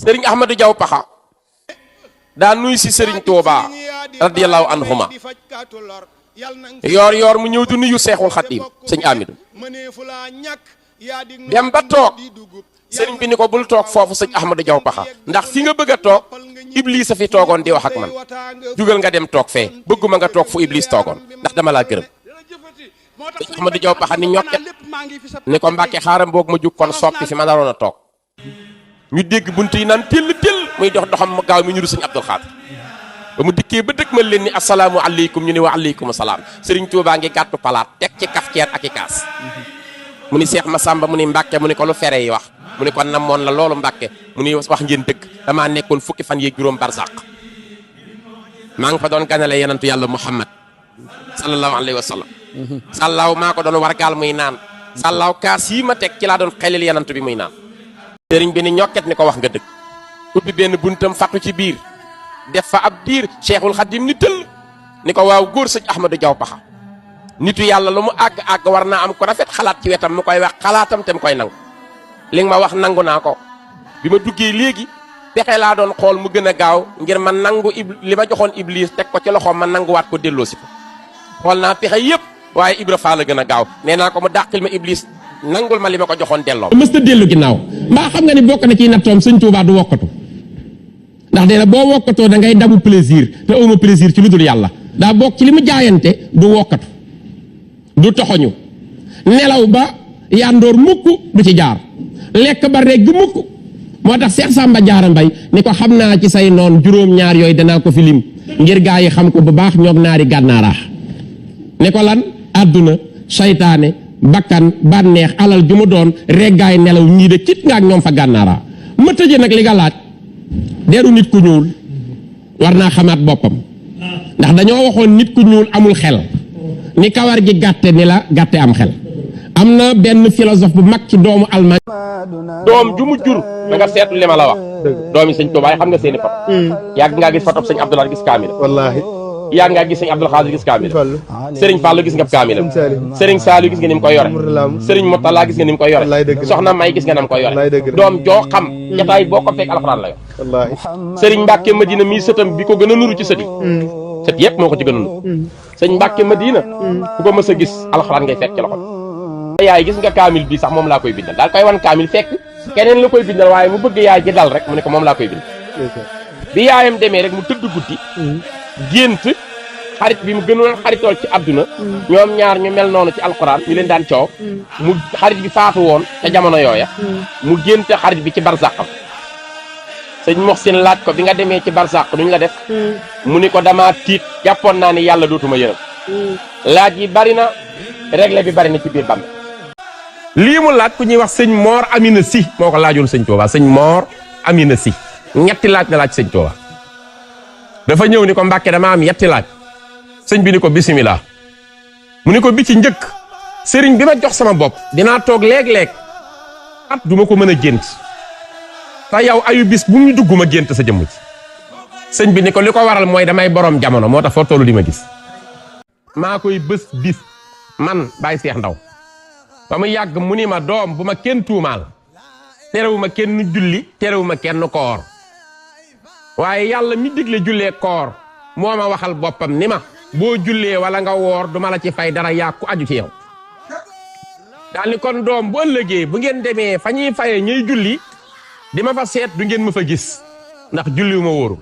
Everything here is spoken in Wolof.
sëriñ Ahmadou Diaw Paxa daa nuy si sëriñ Touba radiyallahu anhuma yoor mu ñëw di nuyu Seexul Xadiim sëñ Amidou dem ba toog sëriñ bi ni ko bul toog foofu sëñ Ahmadou Diaw Paxa ndax fi nga bëgg a toog Iblis a fi toogoon di wax ak man jugal nga dem toog fee bëgguma nga toog fu Iblis toogoon ndax dama laa gërëm sëñ Ahmadou Diaw Paxa ni ñokket ni ko Mbàkke xaaram boog ma jug kon soppi fi ma naroon a toog ñu dégg bunt yi naan tëll muy dox doxam ma gaaw mi ñu du sëñ Abdul Xaadir ba mu dikkee ba dëkk ma leen ni asalaamu aleykum ñu ni wa aleykum salaam sëriñ Tuubaa ngi gàttu palaat teg ci kafkeer ak i kaas mu ni Seex Masamba mu ni Mbàkke mu ni ko lu fere yi wax mu ni ko namoon la loolu Mbàkke mu ni wax ngeen dëgg damaa nekkoon fukki fan yeeg juróom barzaq maa ngi fa doon ganale yenantu yàlla Muhammad sallallahu alayhi wa sallam sàllaaw maa ko doon wargaal muy naan sàllaaw kaas yi ma teg ci laa doon xelil yenantu bi muy naan sëriñ bi ni ñokket ni ko wax nga dëgg ubbi benn buntam fàttu ci biir def fa ab diir Cheikhul Khadim ni tëll ni ko waaw góor sëñ Ahmadou Diaw Paxa nitu yàlla lu mu àgg war naa am ko rafet xalaat ci wetam mu koy wax xalaatam te mu koy nangu li nga ma wax nangu naa ko bi ma duggee léegi pexe laa doon xool mu gën a gaaw ngir ma nangu li ma joxoon Iblis teg ko ci loxoom ma nanguwaat ko delloo si ko xool naa pexe yëpp waaye Ibra Fall la gën a gaaw nee naa ko mu dàqil ma Iblis nangul ma li ma ko joxoon delloo mës ta dellu ginnaaw mbaa xam nga ni bokk na ciy nattoom sëñ Tuubaa du wokkatu ndax nee na boo wokkatoo da ngay dabu plaisir te awma plaisir ci lu dul yàlla daa bokk ci li mu jaayante du wokkatu du toxoñu nelaw ba yandoor mukk du ci jaar lekk ba regg mukk moo tax Seex Samba Jaara Mbay ni ko xam naa ci say noon juróom-ñaar yooyu danaa ko fi lim ngir gaa yi xam ko bu baax ñoog naari gànnaaraax ne ko lan àdduna saytaane bakkan bànneex alal ju mu doon reggaay nelaw ñii de cit nga ak ñoom fa gànnaaraa ma tëje nag li nga laaj deru nit ku ñuul war naa xamaat boppam ndax dañoo waxoon nit ku ñuul amul xel ni kawar gi gàtte ni la gàtte am xel am na benn philosophe bu mag ci doomu Allemagne doom ju mu jur da nga seetlu li ma la wax doomi sëñ Tuubaa xam nga seeni foto yàgg ngaa gis foto sëñ Abdoulaye gis kaamil wallaahi yàgg ngaa gis sëñ Abdul Xaadir gis kaamil sëriñ Fallu gis nga kaamilam sëriñ Saalu gis nga ni mu koy yore sëriñ Murtala gis nga ni mu koy yore soxna May gis nga nam koy yore doom joo xam jataay boo ko fekk alxuraan la yor sëriñ Mbàkke Madina mii sëtam bi ko gën a nuru ci sët yi sët yëpp moo ko ci gën a nuru sëñ Mbàkke Madina ku ko mës a gis alxuraan ngay fekk ci loxo yaay gis nga kaamil bi sax moom laa koy bindal daal koy wan kaamil fekk keneen la koy bindal waaye mu bëgg yaay ji dal rek mu ne ko moom laa koy bind bi yaayam demee rek mu tëdd guddi gént xarit bi mu gënoon xaritool ci àdduna ñoom ñaar ñu mel noonu ci alxuraan ñu leen daan coow mu xarit bi faatu woon ca jamono yooya mu gént xarit bi ci barsàqam sëñ Moxsin laaj ko bi nga demee ci barsàq duñ la def mu ni ko dama tiit jàppoon naa ni yàlla dootuma yërëm laaj yi bari na réglé bi bari na ci biir bambe lii mu laaj ku ñuy wax sëñ Moor Amina Si moo ko laajoon sëñ Tuubaa sëñ Moor Amina Si ñetti laaj la laaj sëñ Tuubaa dafa ñëw ni ko Mbàkke dama am yetti laaj sëñ bi ni ko bisimilah mu ni ko bi ci njëkk sëriñ bi ma jox sama bopp dinaa toog léeg-léeg at du ma ko mën a gént te yow ayu bis bu mu dugg ma gént sa jëmm ci sëñ bi ni ko li ko waral mooy damay borom jamono moo tax foo tollu di ma gis maa koy bés bis man Baye Seex Ndaw ba mu yàgg mu ni ma doom bu ma kenn tuumaal terewu ma kenn julli terewu ma kenn koor waaye yàlla mi digle jullee koor moo ma waxal boppam ni ma boo jullee wala nga woor duma la ci fay dara yàqu aju ci yow daal ni kon doom bu ëllëgee bu ngeen demee fa ñuy fayee ñuy julli di ma fa seet du ngeen ma fa gis ndax julliwu ma wóoru